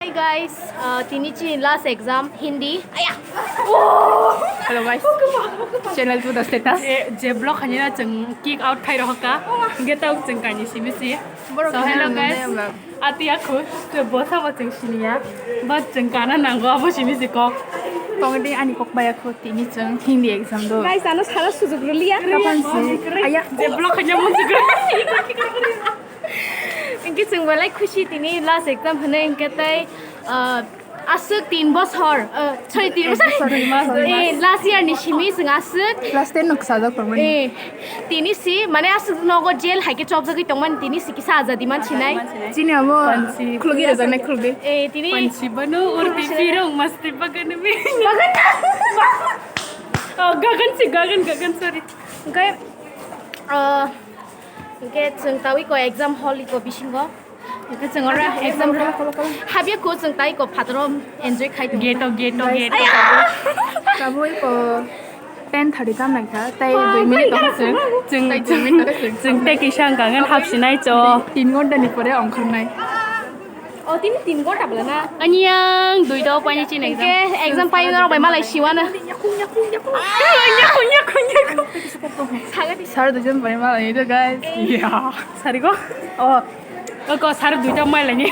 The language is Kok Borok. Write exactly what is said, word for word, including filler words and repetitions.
Hi guys, uh, tini chini last exam Hindi. Aya. Hello guys. Channel to the status. Je, je block hanya chwng kick out khai rohka. Getok chwng kani simi si. So hello guys. Ati aku se bosa bo chwng siniya. But chwng kana nango abo simi si kok. Tongdi ani kok baya kho tini chwng Hindi exam do. Guys, ano sara sujug ruliya. Kapan si? Aya. Je block hanya mo sujug. Inke chwng belai khusi tini last exam hwnwi inke tei, ah, aswk tin bosor, ah, sorry, tin bosor. Tin bosor. Eh, last year ni simi chwng aswk. Class ten no kwchajak tongmani. Eh, tini si, mane aswk nogo jail hai khe chopjagwi tongmani tini si kisa ajadi man sinai. Chini amo khulgi rejaknai khulgi. Eh, tini. Pansi bano urti pirong masti bagani mi. Bagan. Oh, gagan si, gagan, gagan, sorry. Oke, ah, Hingke chwng tawi ko exam hall iko bisingo. Hingke chwng oro exam habya ko chwng tai ko phataro enjoy khai tongo. Geto, geto, geto. Tabuk iko ten thirty kam nangkha, tai dui minute tong chwng. Chwng, chwng, chwng tei kisa wngkha hap sinai cho. Tin ghonta ni pore ongkhornai. O tini tin ghonta bwla na. Ani yang duita o paini chini exam. Hingke exam paini norok bai malai siwano. Sare duijon bai malai do guys. Ya. Sari ko? Oh. Oko sar duita mai lani.